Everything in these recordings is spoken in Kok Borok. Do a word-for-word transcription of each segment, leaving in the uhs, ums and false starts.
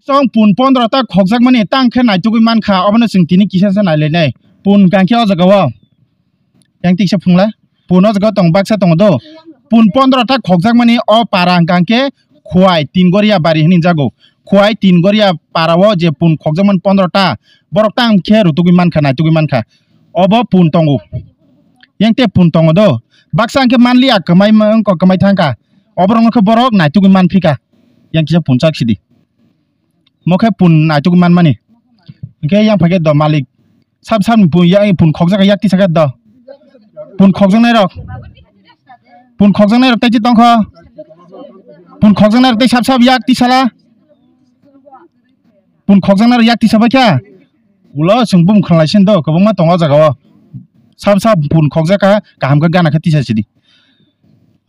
Chwng pun pondro ta khokjakmani tang khe naitugwi mankha, obono chwng tini kisa se nailainai. Pun hwnkha khe o jaga o yang tiksa phungla. Pun o jaga o tong baksa tongo do. Pun pondro ta khokjakmani o para hwnkha khe Khowai Tingoria bari hwnwi jago. Khowai Tingoria para o je pun khokjakmani pondro ta, borok tang khe rutugwi mankha, naitugwi mankha. Obo pun tongo. Yang te pun tongo do. Baksa hwnkhe manliya, kwmai ma-, wngkha, kwmai thangkha. Oborokno khe borok naitugwi manphika. Yang kisa pun chak sidi. Mo khe pun naitugwi manmani. Hwnkhe yang phai khe do malik. Sab sab ni pun ya, pun khokjak yak tisa khe do. Pun khokjaknai rok. Pun khokjaknai rok tei chi tongkho. Pun khokjaknai rok tei sab sab yak tisala. Pun khokjaknai rok yak tisa bai kha. Ulo chwng bumung khwnlai sin do, kwbangma tongo o jaga o. Sab sab pun khokjak kha, kaham khe gana khe tisa sidi.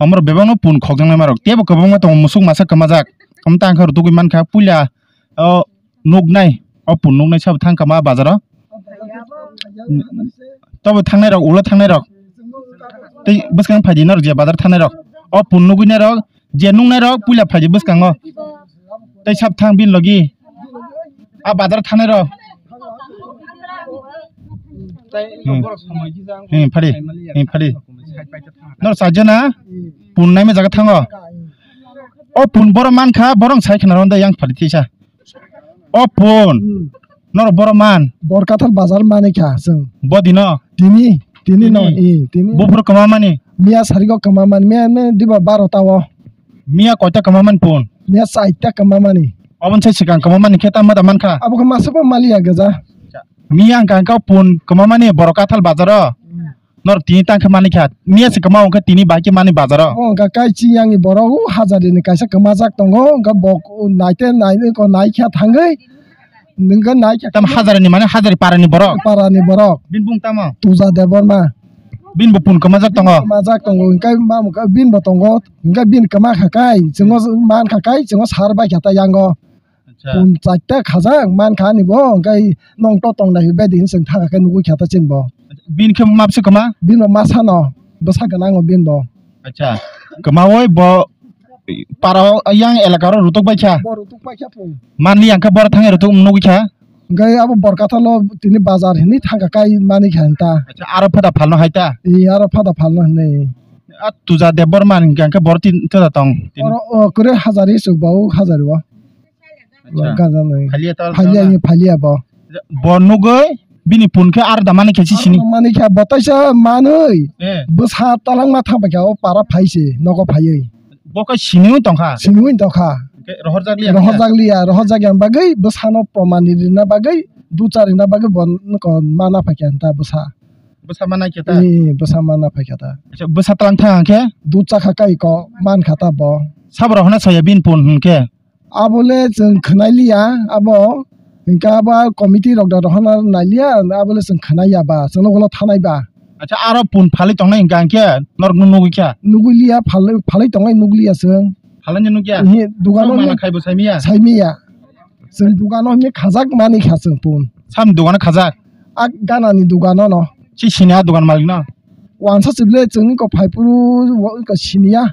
Omorok bebakno pun khokjaknai marok. Teibo kwbangma tongo, musuk masa kwmajak. Omo tang khe rw tugwi mankha. Puila o nuknai, o pun nuknai sabo thang kama bazaro. Tobo thangnai rok, ulo thangnai rok. Tei bwskang phaidi norok je bazar thangnai rok. O pun nugwi nai rok, je nuknai rok puila phaidi bwskango. Tei sab thang bini logi. A bazar thangnai rok. Hmm. Hmm, phadi. Hmm, phadi. Nor sajana pun naima jaga thango. O pun borok mankha, borok sai khna ronda yang phadi tisa. O pun. Hmm. Norok borok man. Borkathal bazar mani kha chwng. Bodino. Tini, tini no, Tini? I, tini. Buphuru kwma mani. Miya sarigo kwma mani, miya, miya diba baro ta o. Miya koita kwma mani pun. Miya saita kwma mani. Oboni sai swkang kwma mani khe tamo da mankha. Abo khe masa bo maliya gaja. Miya hwnkha hwnkha pun kwma mani Borkathal bazaro. Hmm. Norok tini tang khe mani kha. Miya se kwma hwnkhe tini bai khe mani bazaro. O hwnkha kai chi yang ni borok o hajari ni kaisa kwmajak tongo. Hwnkha bo naite nai ko nai kha thangwi. Nwng khe nai kha. Tamo hajari ni mane hajari para ni borok. Para ni borok. Bini bung tamo? Tuja Debbarma. Bini bo pun kwmajak tongo. Kwmajak tongo. Hwnkhe ma hwnkha bini bo tongo. Hwnkhe bini kwma kha kai. Chwngo man kha kai. Chwngo sar bai kha ta yango. Acha. Pun chaita khajak man kha ani bo, hwnkhe nong to tong nai bedin chwng thang khe nugui kha ta chini bo. Bini khe mapsi kwma? Bini bo masa no, bwsa gwnang o bini bo. Acha, kwma oi bo para o yang elaka ro rutuk bai kha? Bo rutuk bai kha pun. Manli ang khe bor thang rutuk nugui kha? Hwnkhe abo Borkathalo tini bazar hinwi thang kha kai mani kha hinta. Acha, aro phada phalno hai ta? Ee, aro phada phalno hinwi. A Tuja Debbarma hwnkhe ang khe bor tin tong. Oro, o, kwrwi hajari chwk bo, o hajari o. Acha. Gana nai. Phalia ta Phalia tong ni phalia bo. Bo nugui bini pun khe ar da mani khe si sini. Mani khe bo taisa manui. Eh. Bwsa talangma thang bai kha o para phai se nogo phaiwi. Bo khe sini tong kha. Sini tong kha. Khe rohor jak liya. Rohor jak liya, rohor jak yang bagwi bwsano proman ni rina bagwi ducha rina bagwi bo nokho mana phai kha ta bwsa. Bwsa mana khe ta. Eh, bwsa mana phai kha ta. Acha, bwsa talang thang khe? Ducha kha kai ko man kha ta bo. Sabra hona soya bini pun hwn khe. Abole chwng khwnai liya, abo hwnkhe abo committee rok da rohorna nai liya, abole chwng khwnai ya ba, chwngno ulo thanai ba. Acha, aro pun phalwi tongnai hwnkha hwnkhe norokno nugwi kha? Nugwi liya, phalwi, phalwi tongnai nugwi liya chwng. Phalwi nugya? Ihi, dugano Chwng mana ni khai bo saimiya? Saimiya. Chwng dugano hwnwi khajak mani kha chwng pun. Sam dugano khajak? A ganani dugano no. Si sini a dugan malik no? Wansa chibile chwng iko phaiphuru, iko siniya.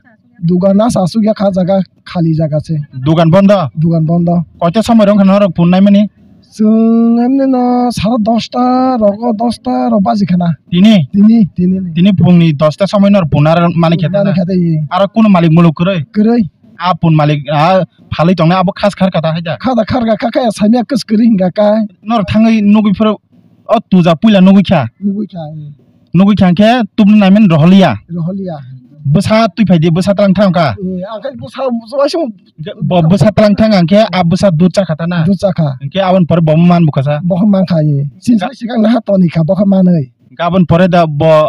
Dugan asa asuk ya kha jaga khali jaga se. Dugan bondo? Dugan bondo. Koita somoi rong khana norok pun nai mani? Chwng emni no sara dosta rogo, dosta rok baji khana. Tini? Tini, tini ni. Tini pungni dosta somoi norok pun ar mani khete Mani na? Khete, ye. Aro kuno malik muluk kwrwi? Kwrwi. A pun malik, a phalwi tongnai abo khas khar kata hai da? Kha da khar ga kha kha ya samya kwskwrwi hinga kai. Norok thangwi nugwi phuru o Tuja puila nugwi kha? Nugwi kha, ye. Nugwi kha hwnkhe tubni naiman roholiya. Roholiya. Bwsa twi phai di, bwsa tlang thang kha. Eh, ang khe bwsa, bwsa waisung Bo bwsa tlang thang ang khe a bwsa dud cha kha ta na. Dud cha kha. Hwnkhe aboni pore bo man bukha sa. Bo khe man kha ye. Sin Ga- sai sikang na ha toni kha, bo khe manwi. Hwnkhe aboni pore da bo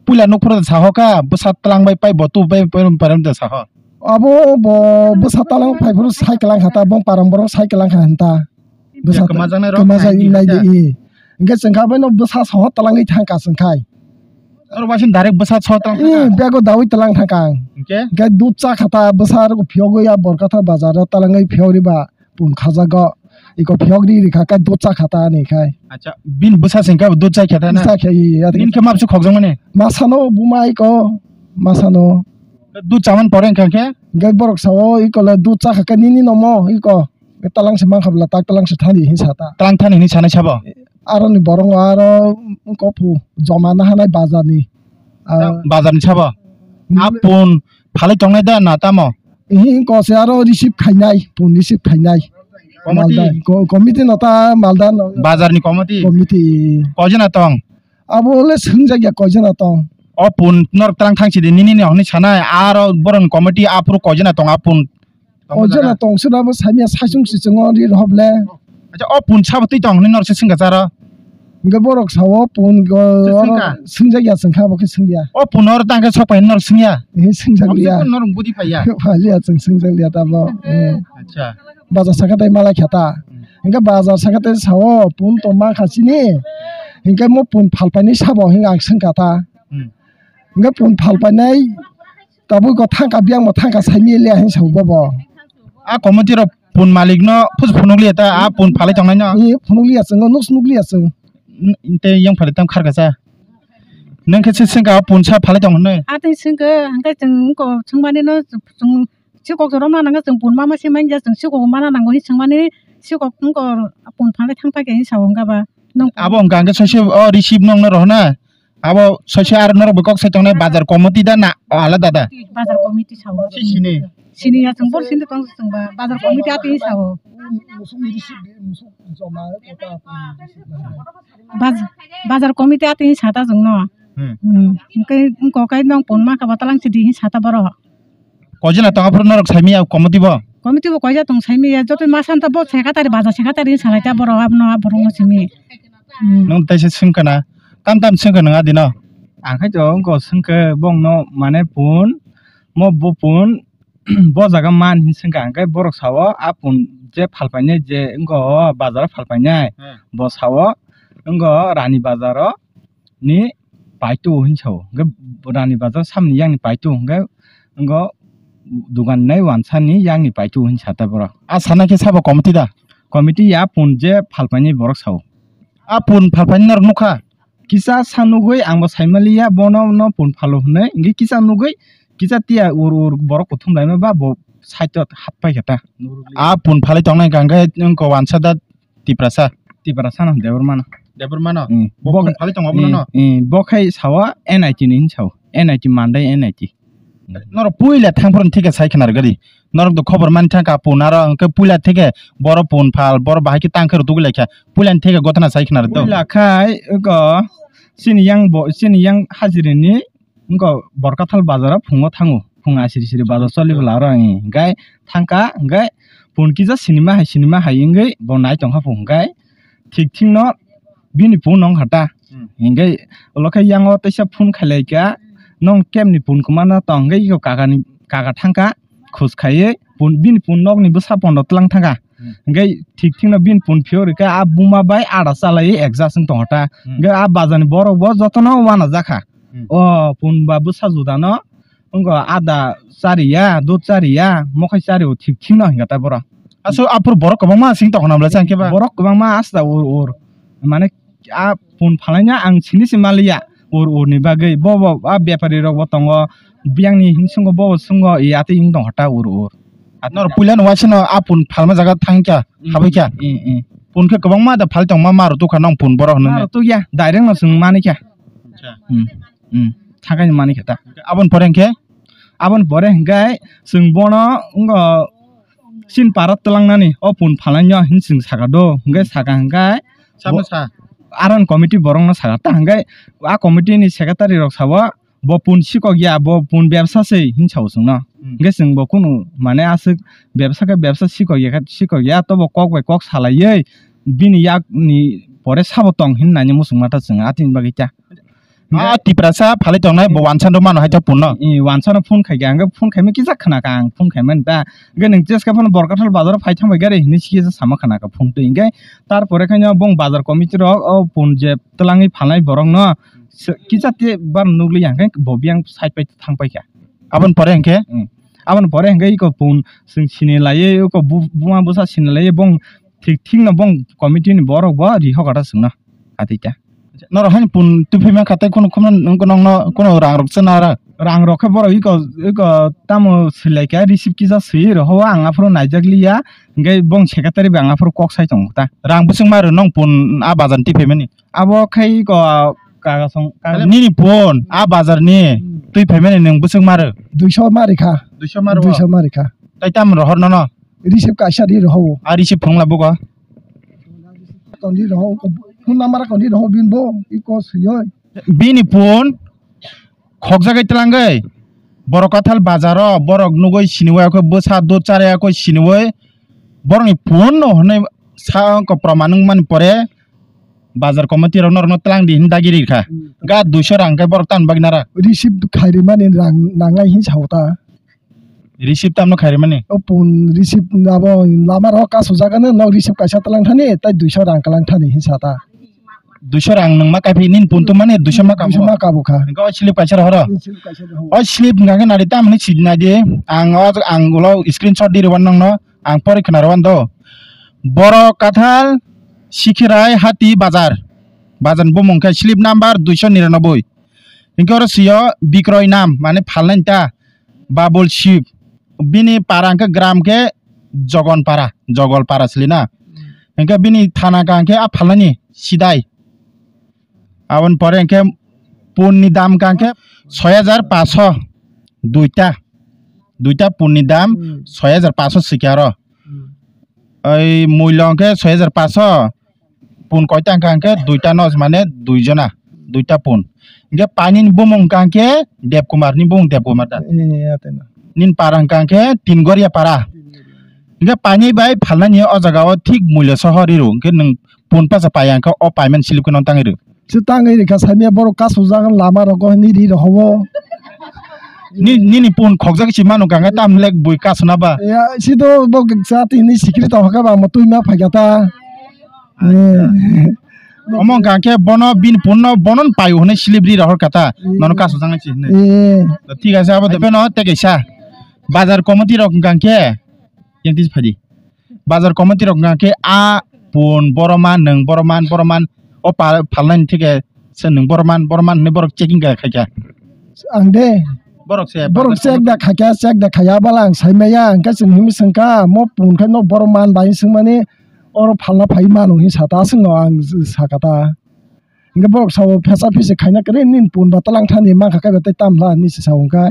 puila nuk phuru da sa ho kha, bwsa tlang bai pai bo tu bai pai param da sa ho. Abo bo bwsa tlang phai phuru sai klang kha ta, bo parang borok sai klang kha hwn ta. Bwsa kwmajaknai rok kwmajak nai di nai di kha. I. Hwnkhe chwng kha bai no bwsa soho twlangwi thang kha chwng khai. Oro waising direct bwsa soho twlang thang kha? I, bego dawi twlang thang kha ang. Hwnkhe? Hwnkhe dud cha kha ta bwsa rok phiyogwi a Borkathar bazar o twlangwi phiyogri ba pun khajago. Iko phiyogri ri kha khe dud cha kha ta ani khai. Acha, bini bwsa se hwnkhe dud cha kha ta na? Dud cha kha, i, i, ati. Bini khe mabsu khokjakmani? Masano buma iko, masano. Dud chamani pore hwnkha khe? Hwnkhe borok sao iko le dud cha kha khe nini nomo iko. Talang se mankha bwla, tak talang se thani hin sa ta. Talang thani hin sanai sabo? Aro ni borok aro wngkha phu joma na hanai bazar ni. Ah, bazar ni sabo? A pun phalai tongnai da na tamo? Hin ko se aro receive khainai, pun receive khainai. Committee? Malda, ko-, committee no ta malda no. Bazar ni committee? Committee. Koi jona tong? Abo le swngjak ya koi jona tong. O pun norok talang thang sidi nini ni hwnwi sanai, aro borok ni committee aphuru koi jona tong a pun? Koi jona tong swnabo samya saichung sichung o ri rw le. Acha o pun sabo twi tong hwnwi norok se swngkha charo? Hwnkhe borok sao pun go-, swngjak ya chwngkha abo khe swngya. O pun oro tang khe sok pai norok swngya? He swngjak liya. Norok budi phaiya? Phaiya chwng swngjak liya tamo. Acha. Bazar saka tai malai kha ta. Hwnkhe bazar saka tai sao pun tong mankha chini. Hwnkhe mo pun phalpainai sabo hinwi ang swngkha ta. Hwnkhe pun phalpainai tabuk go thangkha biyang bo thangkha saimili ahin sao bobo. A committee rok pun malik no phus phunuk liya ta a pun phalai tongnai no. Ni phunuk liya chwng nuk nuk liya chwng. Tei yang phalai tam kharkha cha. Nang khe se swngkha pun sa phalai tong hwnwi. A tei swngkha hwnkhe chwng ko swngmani no chwng sikok jora ma nang chwng pun ma ma se manya chwng sikok mana nango hin swngmani sikok wngko pun phalai thang paikha hin sao hwnkha ba. Abo hwnkha hwnkhe soise o receive nokno rohorna. Abo soise aro norok bai kok sai tongnai bazar committee da na alada da? Bazar committee sao. Si sini. Sini ya chwng bor sini tong chwng ba bazar committee ati sao. Baz-, bazar committee ati sata chwng no. Hmm. Hmm. Hwnkhe wngkok kai nong pun ma kha ba talang sidi hin sata borok. Koi jona tong aphuru norok saimanya committee bo? Committee bo koi ja tong saimanya, joto ma santa bo secretary, bazar secretary salai ta borok abono, a borok no simi. Hmm. Nwng teisa swngkha na, tam tam swngkha nwng adino? Ang khai to wngko swngkhe bongno mane pun, mo bo pun, bo jaga man hin swngkha, hwnkhe borok sao a pun je phalpainai je wngko o bazar phalpainai, hmm, bo sao wngko Rani bazar o ni paitu hin sao. Hwnkhe Rani bazar samni yang ni paitu hwnkhe wngko dugan nai wansa ni yang ni paitu hin sa ta borok. A sana khe sabo committee da? Committee ya pun je phalpainai borok sao. A pun phalpainai norok nukha? Kisa sa nugui ang bo saimaliya bono no pun phalo hwnwi. Hwnkhe kisa nugui kisa tiya ur ur borok kuthum laima ba bo side o hap pai khe ta. A pun phalai tongnai hwnkha hwnkhe wngko wansa da Tiprasa. Tiprasa no, Debbarma no. Debbarma no? Hmm. Bo phalai tongo abono no? Hmm, hmm. Bo khai sao N I T ni hin sao. N I T Mandai N I T. Norok puila thang phuru thike sai khna rwgadi. Norok do khobor mani thang ka pun aro hwnkhe puila thike boro pun phal, boro bahai khe tang khe rw tugui lai kha. Puila ni thike gotna sai khna rwdo. Puila khai eko chini yang bo, chini yang hajiri ni Wngkha Borkathal bazar o phungo thango, phung asiri siri bazar choli bwla aro, hwnkhe thangkha, hwnkhe pun kisa sinima hai, sinima hai wngwi bo nai tongkha pho, hwnkhe thik thikno bini pun wngkha ta. Hmm. Hwnkhe ulo khe yango teisa phone khailaikha, "Nwng kemni pun kwmana tong?" Hwnkhe eko kakani, kaka thangkha, khus khaiwi pun, bini pun nokni bwsa pondo twlang thangkha. Hmm. Hwnkhe thik thikno bini pun phiyok rikha, a buma bai ada chalaiwi adjust wng tongkha ta. Hmm. Hwnkhe a bazarni borok bo jotono uanajakha. Hmm. O pun ba bwsa judano wngkha ada chariya, dud chariya, mokhai chario thik thikno hwnkha ta borok. Aswk aphuru borok kwbangma asing tongkha na bwlai chang khe ba? Borok kwbangma asta ur ur. Mane a pun phalaina ang sini se maliya ur ur ni bagwi. Bo bo a bepari rok bo tongo, biyang ni hinsungo bo bo sungo, ya tei wng tongkha ta ur ur. Nor puila no waisa no a pun phalma jaga thang kya, mm, habai kya. Mm, mm. Pun khe kwbangma da phal tongma ma rw tukha nong pun borok hwnwi. Ma rw tukya, direct no chwng mani kya. Acha. Mm, mm. Thakai ni mani kya ta. Aboni pore hwnkhe? Aboni pore hwnkhe chwng bono wngkha sin para twlangnani o pun phalai no hin chwng saka do. Hwnkhe saka hwnkhe Samo bo sa. Aron committee borok no saka ta hwnkhe a committee ni secretary rok sabo bo pun sikok ya, bo pun bebsa se hin sao chwngno. Hmm. Hwnkhe chwng bo kunu mane aswk bebsa khe bebsa sikok ya khe sikok ya, tobo kok bai kok salaiwi bini yak ni pore sabo tong hin nani muchung mata chwng atini bagwi ta. A Tiprasa phalai tongnai bo wansa rw mano hai ta pun no. I wansa no phone khai kha, hwnkhe phone khaima kisa khna kha ang phone khaimani ta. Hwnkhe nwng cheska phano Borkathal bazar o phai thang bai gari hinwi si kisa sama khna kha phone twi. Hwnkhe tar pore khaino bong bazar committee rok o pun je twlangwi phalnai borok no se-, kisa te bar nukliya hwnkhe bo biyang side pai thang pai kha. Aboni pore hwnkhe? Hmm. Aboni pore hwnkhe iko pun chwng sini laiwi iko bu-, buma bwsa sini laiwi bong thik thik no bong committee ni borok bo rihok ata chwngno atwi ta. Norok haino pun twi phai mankha tei khunu khumna nokno khunu rang rok chana ra. Rang rok khe borok iko, iko tamo swilai kha, receipt kisa swi rw ho, ang aphuru naijak liya, hwnkhe bong secretary bai ang aphuru kok sai tongo ta. Rang bwswk ma rw nong pun a bazar twi phaimani? Abo khai iko kaga song, kaga Nini pun a bazar ni Hmm. twi phaimani nwng bwswk ma rw? Duiso ma rikha. Duiso ma rw? Duiso ma rikha. Tai tam rohor nono? Receipt kaisa ri rohor. A receipt phwrwngla bugo? Kondi rohor, phone number kondi rohor bin bo, iko suyoi. Bini phone khokjagwi twlangwi borok kathal bazaro borok nugwi siniwi akhe bwsa dud charwi akhe siniwi borokni phone no hwnwi sa wngkha proman wngmani pore bazar committee rok norokno twlang di hwnwi dagi rikha. Hmm. Ga duiso rang khe borok tamni bagwi nara. Receipt khairi mani rang nangnai hin sao ta. Receipt tamno khairi mani? O pun receipt abo lama rok kasujagano, nok receipt kaisa twlang thani, tai duiso rang kwlang thani hin sata. Duiso rang nwng ma kaiphi nini pun tongmani duiso ma kabo? Duiso ma kabo kha. Hwnkhe o slip kaisa rohoro? Slip kaisa rohoro. O slip hwnkha khe nadi tamni sidi naidi. Ang o, ang ulo screenshot di rwban nongno, ang pori khna rwban do. Borok kathal Sikhirai Hati Bazar. Bazar ni bumung khe slip number duiso niranoboi. Hwnkhe oro sio Bikroi nam, mane phalnai ta. Babul Sip. Bini para hwnkhe gram khe Jogon para, Jogol para sili na. Hwnkhe bini thana ka hwnkhe a phalnani sidai. Aboni pore hwnkhe pun ni dam ka hwnkhe soi hajar paso duita. Duita pun ni dam Hmm. soi hajar paso sikya aro. Hmm. Oi muilo hwnkhe soi hajar paso. Pun koita hwnkha hwnkhe duita no mane duijona, duita pun. Hwnkhe paini ni bumung hwnkha hwnkhe Debkumar ni bumung Debkumar da. Eh, atena. Nini para hwnkha hwnkhe Tingoria para. Hwnkhe paini bai phalnani o jaga o thik muilo soho riru. Hwnkhe nwng pun pasa paiya hwnkhe o payment slip khe no tangwi ru. Se tangwi rikha saimya borok kasujak lama rogo hwnwi ri rohobo. Ni, nini pun khokjak si manu kanga tam lek bui kasuna ba. Ya, si to bo sa tini sikiri tong haka ba mo twi ma phaikha ta. Eh. Omo hwnkha khe bono bini punno bono pai hwnwi slip ri rohor kha ta. Eh. Nono kasu jang si hwnwi. Eh. To thik ase abo de beno te kaisa. Bazar committee rok hwnkha khe yang tis phadi. Bazar committee rok hwnkha khe a pun boroman nwng boroman boroman o pa-, phalnani thik khe se nwng boroman boroman hwnwi borok checking khe khaikha. Ang de. Borok se Borok bazar check da khaikha, check da khaiya bala ang saimaya, hwnkhe chwng himwi swngkha, mo pun khai no boroman bai swngmani oro phalna phai mano hinwi sata aswkno ang sakha ta. Hwnkhe borok sao phesa phisi khaina kwrwi nini pun ba twlang thani mankha kaiba tei tamla hinwi se sao hwnkhe.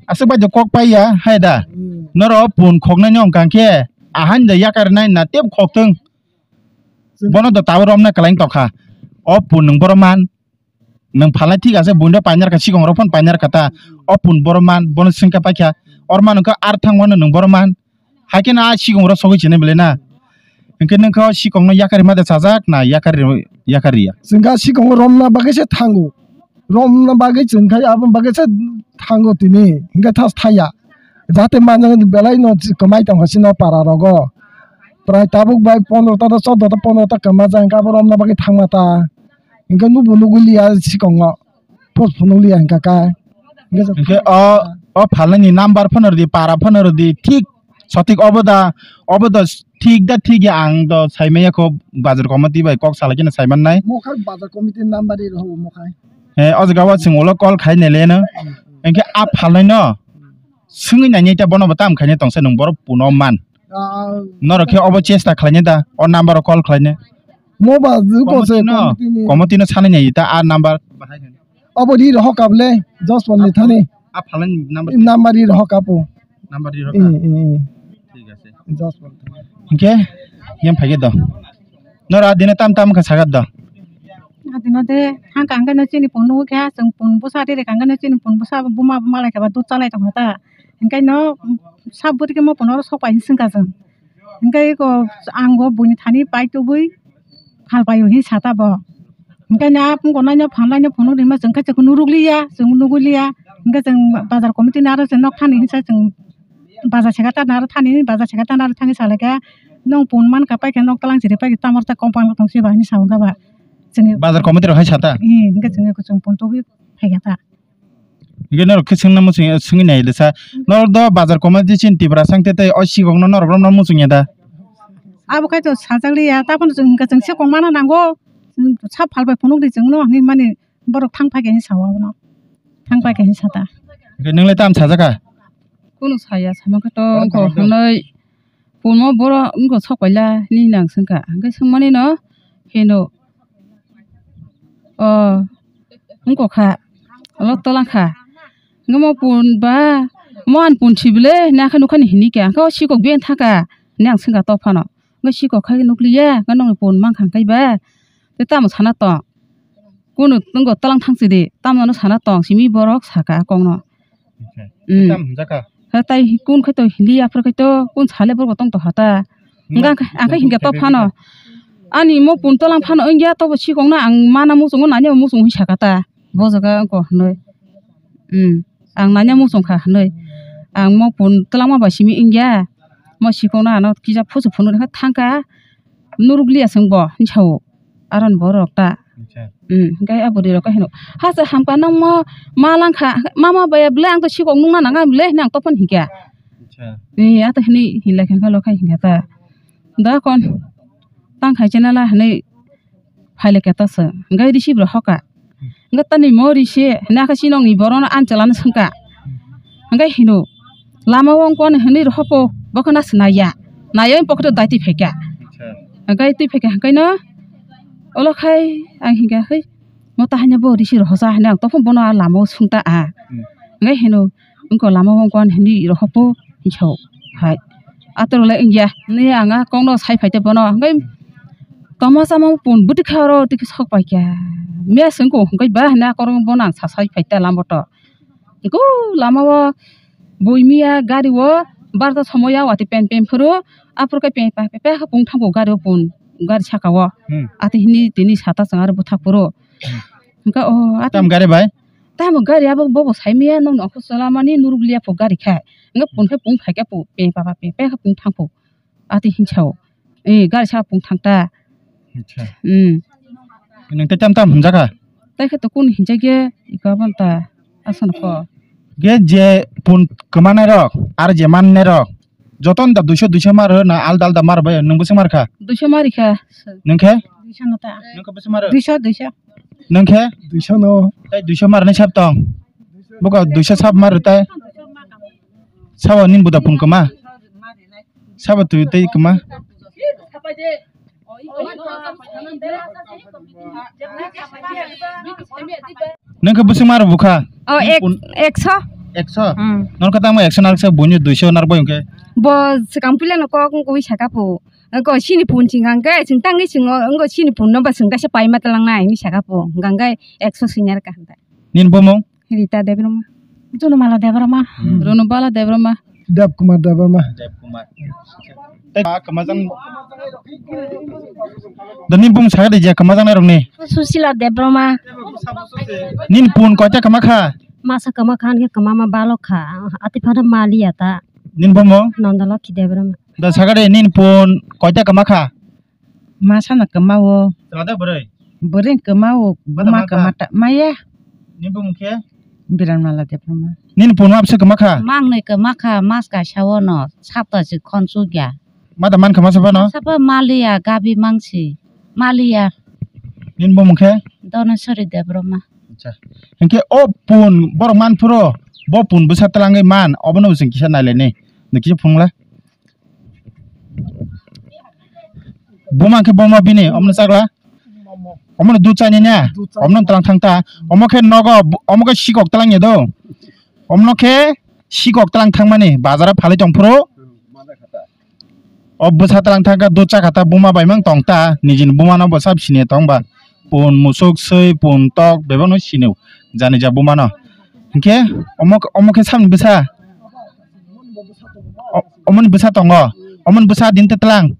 Aswk bai de kok paiya hai da. Hmm. Norok pun khoknai no hwnkha khe ahai da yakar nai na tep khok thung. Chwng- Bono do tabuk romna kwlaing tokha. O pun nwng boroman. Nwng phalnai thik ase buino painarkha sikong rok phano painarkha ta. O pun boroman bono swngkha paikha. Or mano khe ar thang mano nwng boroman. Haikhe no a sikong rok sogwi sinai belai na. Hwnkhe nwng khe o sikong no yakari ma de chajak na yakari, yakari ya. Chwng kha sikong romna bagwi se thango. Romna bagwi chwng khai aboni bagwi se thango tini. Hwnkhe thas thaya. Jate manjak belai no kwmai tongkha chini para rogo. Prai tabuk bai pondro ta, choddo ta, pondro ta kwma jang khe abo romna bagwi thangma ta. Hwnkhe nubo nugwi liya sikongo. Post phunuk liya hwnkha kha. Hwnkhe o, o phalnani number phano rwdi, para phano rwdi, thik sothik obo da, obo da thik da thik ya ang do saimaya kho bazar committee bai kok salai khe saimannai. Mokhai bazar committee number ri rw mokhai. He, o jaga o chwng ulo call khai naileno. Hmm. Hwnkhe a phalnaino. Swngwi nainai ta bono bo tam khaina tongsa nwng borok puno man. Ah. Norok khe obo chesta khlaina da, o number o call khlaina. Mo ba ju ko se Committee no, committee ni. Committee no sanai nai ta a number. Obo ri rohor kable, Jospol ni thani. A phalani number. Number ri rohor kapo. Number ri rohor Eh, ka. Eh, eh. Thik ase. Jospol. Hwnkhe, yang phai khe do. Nora dine tam tam kha sagat do. Adino de, hang kang khe no chini pon nugwi kha, chwng pon bwsa riri kang khe no chini pon bwsa buma buma lai kha ba dud chalai tong kha ta. Hwnkhe no, sab bwtwi khe mo pon oro sok pai hwn swng kha chwng. Hwnkhe ko ang o buini thani pai tubui phal pai o hwn sa ta bo. Hwnkhe no a phungo nai no phan nai no phunuk rima chwng khe chwng nuruk liya, chwng nugui liya. Hwnkhe chwng bazar committee ni aro chwng nok thani hwn sa chwng bazar seka ta naro thani, bazar seka ta naro thani sa lai khe. Nwng pun man kha pai khe nok tlang chiri pai khe tamar ta compound tong si ba hinwi sa wngkha ba. Chwng Bazar committee rok hai sa ta? Ee, hwnkhe chwng eko chwng pun tubui phai kha ta. Hwnkhe norok khe swngna muchung, swngwi nai da sa. Norok do bazar committee chini Tipra sang te tei o sikok no norok romna muchung ya da? Abo khai to sajak liya, ta phano chwng hwnkhe chwng sikok mana nango. Sa phalbai phunuk di chwngno hinwi mani borok thang phai khe hinwi sawa abono. Thang phai khe hinwi sata. Hwnkhe nwng lai tamo sajak kha? Kunu saya sama khe to wngkha hwnwi punmo borok wngkha sok paila hinwi nang swngkha. Hwnkhe swngmani no hino. O wngkha kha. Olo tolang kha. Hwnkhe mo pun ba mo ani pun si bwle hinwi akhe nukha ni hini khe. Hwnkhe o sikok beng thaka hinwi ang swngkha tok phano. Hwnkhe sikok khai nukliya hwnkhe nokni pun mankha hwnkhe ba. Tei tamo sana tong. Kunu tongo tolang thang sidi, tamo no sana tong simi borok saka kongno. Acha. Hmm. Tam hwnjak kha? Ha tai kun khai to hindi aphar khai to kun sale borok tong to hata. Hwnga ang khai hingga to phano. Ani mo pun tolang phano wngya to bo sikong no ang mana muchungo nanya muchung hi saka ta. Bo jaga ko hnoi. Hmm. Ang nanya muchung kha hnoi. Ang mo pun tolang ma ba simi wngya. Mo sikong no ano kisa phusu phunu thangka. Nuruk liya chwng bo hinwi sao. Aron borok ta. Acha. Hmm, hwnkhe a bwrwi rok khe hino. Hasa hamka nang mo ma lang kha, mama baya bwle ang to sikok nung na nang bwle hinwi ang topon hikha. Acha. Ni ato hinwi hinlai khe lo khai hingkha ta. Da kon tang khai chena la hinwi phaile khe ta se. Hwnkhe risi bwrwi hoka. Hwnkhe tani mo risi hinwi akhe sinong ni borok no an chala no swngkha. Hwnkhe hino. Lama o wng kwan hinwi rw hopo, bo khe na se naiya. Naiya pocket o dai twi phaikha. Acha. Hwnkhe twi phaikha hwnkhe no, olo khai ang hinkha, "Hei, mo ta haino bo risi rw hosa," hinwi ang topho bono a lama o sung ta a. Hmm. Hwnkhe hino, "Wngkha lama o wng kwan hinwi rw hopo," hinwi sao hai. Ator le wngya, hinwi ang a kok no sai phai tei bono. Hwnkhe toma chama pun bwtwi kha oro twi khe sok paikha. Mes wngkha hwnkhe ba hinwi a kok bono ang sa sai phai ta lama o to. Go lama o bui miya gari o barta somoya wati pen pen phuru aphuru khe pen pa pe kha pung thango gari o pun gari saka o. Hmm. Ati hini tini sata chwng aro bwthak phuru. Hmm. Hwnkhe o ati tam gari bai? Tamo gari abo bobo sai miya nokni office o lamani nuruk liya pho gari khe. Hwnkhe pun khe pung phai khe pung pen pa pa pen pe kha pung thang pho. Ati hinsao. Eh, gari sa pung thang ta. Acha. Hmm. Nung tei tam tam hwnjak kha? Tai khe to kun hinjak ye, iko abon ta. Asano ko. Ge je pun kwmanai rok, ar je mannai rok. Joto da duiso duiso mar na alda alda mar bai nung bwswk mar kha? Duiso mari kha. Nung khe? Duiso no ta. Nung khe bwswk mar? Duiso, duiso. Nung khe? Duiso no. Tai duiso mar nai sab tong. Buka duiso sab mar tai. Sabo nini buda phung kwma? Sabo twi tei kwma? Nung khe bwswk ma rw bukha? O, ek-, ekso. Ekso? Hmm. Nor khe tamo ekso narwksa buini duiso narwk bai hwnkhe? Bo swkang puila no kok wngwi saka phu. Wngkha sini phun ching hwnkhe chwng tangwi chwng o wngkha sini phun no ba chwng kaisa paima twlang nai hinwi saka phu. Hwnkhe ekso swinarwkha hwnkhe. Nini bumung? Rita Debbarma. Junumala Debbarma. Hmm. Runubala Debbarma. Deb Kumar Debbarma. Deb Kumar. Tei ma kwmajang. Da nini bumung sakha de je kwmajang nai rokni. Susila Debbarma. Nini pun koita kwma kha? Masa kwma kha, ani kwma ma balok kha. Ati phano maliya ta. Nini bumung? Nandalakhi Debbarma. Da sakha de nini pun koita kwma kha? Masa no kwma o. Chwla da bwrwi? Bwrwi kwma o, buma kwma ta maya. Nini bumung khe? Biranmala Debbarma. Nini pun ma bwswk kwma kha? Mangnwi kwma kha, mas kaisa o no, sapta se khonsuk ya. Ma da man kha masa phano? Sapa maliya, gabi mangsi, maliya. Nini bumung khe? Doneswari Debbarma. Acha. Hinkhe o pun borok man phuru, bo pun bwsa twlangwi man, obono bo chwng kisa nailainai. Nokisa phunukla. Buma khe buma bini, omono chakla? Omono dud chani na? Omono twlang thang ta? Omo khe nogo, omo khe sikok twlang ya do? Omono khe sikok twlang thangmani, bazar o phalwi tong phuru? O bwsa twlang thang kha, dud chakha ta, buma bai mang tong ta, nijini buma no bo sab sini tong ba? Pun musuk, swi, pun tok, bebak no sini o, jani ja buma no. Hinkhe omo, omo khe sabni bwsa? O-, omoni bwsa tongo? Omoni bwsa din te twlang?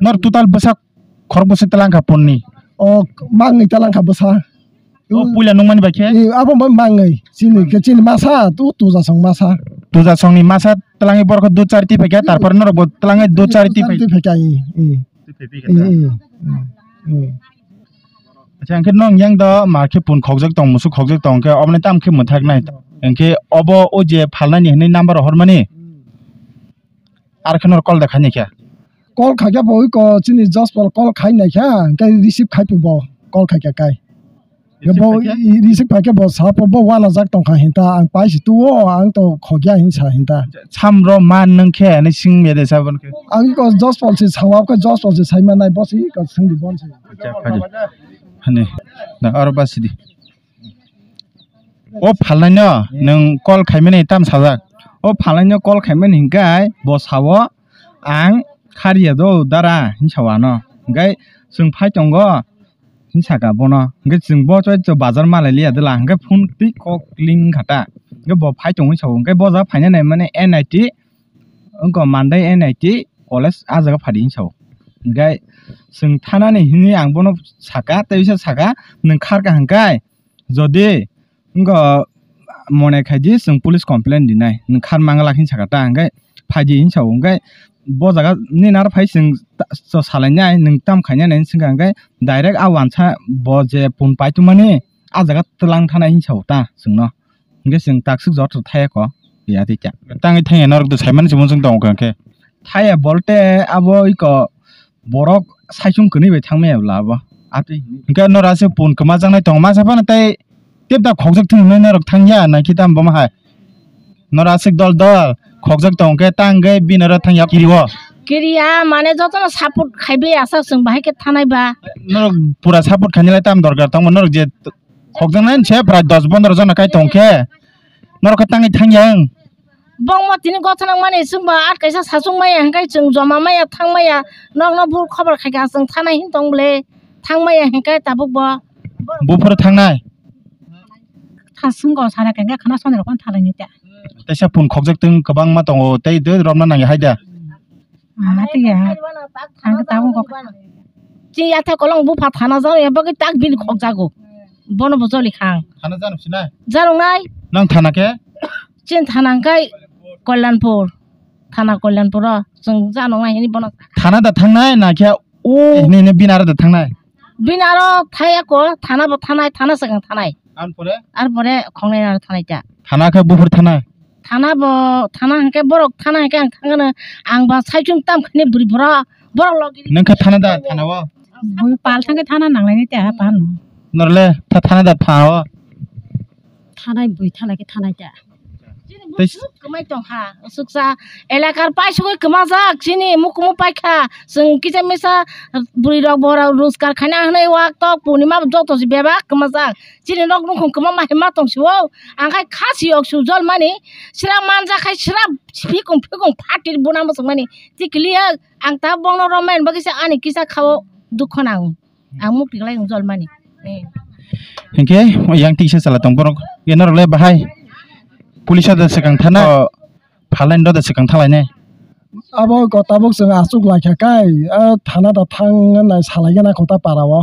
Nor total bwsa khorok bwswk twlang kha punni? O, mangwi twlang kha bwsa. O, puila nungmani bai khe? E, abo bai mangwi. Chini khe chini masa, tu tuja song masa. Tuja songni masa twlangwi borok dud chari twi phaikha, tarpore norok bo twlangwi dud chari twi phaikha. Twi phaikha, e, e. Twi phaikha. E, e, e, e. Acha, hwnkhe nwng yang do ma khe pun khokjak tong, musuk khokjak tong khe, oboni tam khe mwthaknai. Hwnkhe obo o je phalnani hwnwi number rok hormani? Ar khe norok call da khaini khe. Call khaikha bo iko chini Jospal call khai naikha, hwnkhe receive khai bo call khaikha kai. Receive Bo khaikha? I-, receive khaikha bo sapo bo wanajak tongkha hinta ang paisi tuo ang to khogya hinsa hinta. Samro man nung khe ani sing mede sabon khe. Ang iko Jospal se sawa khe Jospal se saima nai bosi iko singdi bonse. Acha, phadi. Hani. Na aro basidi. O phalnaino nwng call khaimani tam sajak. O phalnaino call khaimani hinkai bo sao ang khariya do dara hinsa wano. Hinkai chwng phai tongo hinsaka bono. Hinkai chwng bo choi to bazar malai liya dela. Hinkai phone twi kok ling khata. Hinkai bo phai tongo hinsao. Hinkai bo ja phainani mane N I T wngkha Mandai N I T college ah jaga phadi hinsao. Hinkai chwng thanani hini ang bono saka tei bisa saka nwng kharka hinkai. Jodi wngkha mone khaidi chwng police complaint dinai, nwng khar mangala hinwi sakha ta, hwnkhe phaidi hinwi sao, hwnkhe bo jaga nini aro phai chwng ta-, so salainai, nwng tam khainani hinwi swngkha, hwnkhe direct a wansa bo je phone paitwmani a jaga twlang thanai hinwi sao ta chwngno, hwnkhe chwng takswk joto thayakho ya tei kya. Tangwi thangya norok to saimani se muchung tongo hwnkhe. Thaya bolte abo iko borok saichung kwnwi bai thangmaya bwla abo. Atwi hinwi. Hwnkhe nora aswk pun kwmajaknai tongo masa phano tei tep da khokjak thung hinwi norok thangya naikhe tamo bomo hai. Nora aswk dol dol khokjak tong khe tang khe bini oro thangya kirio. Kiriya mane jotono support khaibai aswk chwng bahai khe thanai ba. Norok pura support khainilai tamo dorkar tongma norok je khokjaknai se prai dos pondro jona kai tong khe norok khe tangwi thangya wng. Bongmo tini gothanang mani chwngbo at kaisa sachung maya hwnkhe chwng joma maya thang maya nokno bo khobor khaikha chwng thanai hin tong bwle thang maya hwnkhe tabuk bo. Buphuru thangnai. Thasung go sara khe khana soni rok thalai ni ta. Teisa pun khokjak tong kwbangma tongo tei de romna nangya hai da. Ah, tei ya. Ang tabuk go. Chi ya the kolong bupha thana jaro ya bagwi tak bini khokjago. Bono bo joli khang. Thana jano sinai? Jaro nai. Nang thana khe? Chin thana hwnkhe Kalyanpur, thana Kalyanpur o chwng jano nai hini bono. Thana da thangnai na khe o hini hini bini aro da thangnai? Bini aro thaya ko thana bo thanai, thana swkang thanai. Ar pore? Ar pore khongnai aro thanai ta. Thana khe buphur thanai? Thana bo, thana hwnkhe borok thana hwnkhe ang thangano ang ba saichung tam khani bwrwi borok, borok logi. Nang khe thana da thana o? Bui pal thangkhe thana nanglaini ta pal no. Norle tha thana da tha o? Thanai bui thanai khe thanai ta. Tei s- Kwmai tongkha, usuksa elakar paisugwi kwmajak chini mukumu paikha, chwng kisa misa bwrwi rok borok roskar khaina hwnwi wak tok purnima joto se bebak kwmajak, chini nok nukhung kwma ma hima tong sio, ang khai kha siyok su jol mani, sra manjak khai sra phikung phikung phatir buna muchung mani, tikiliya ang ta bongno romani bagwi se ani kisa khao dukho nango. Ang muk tiklai wng jol mani. Eh. Hinkhe yang tiksa chala tong borok. Ye norok le bahai police da swkang thana. Phalai no da swkang thalai ne. Abo ko tabuk chwng aswk lai kha kai, a thana da thang nai salai gana kho ta para o.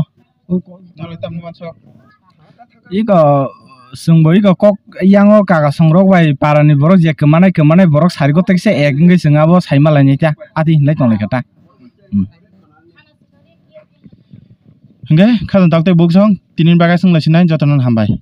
Iko chwng bo iko kok yang o kaga song rok bai para ni borok je kwmanai kwmanai borok sari go tekse ek wngwi chwng abo sai ma lai nai ta. Ati hinlai tong lai kha ta. Hmm. Hingke khajang tok tei buk song tini bagwi song lai sinai jotono hambai.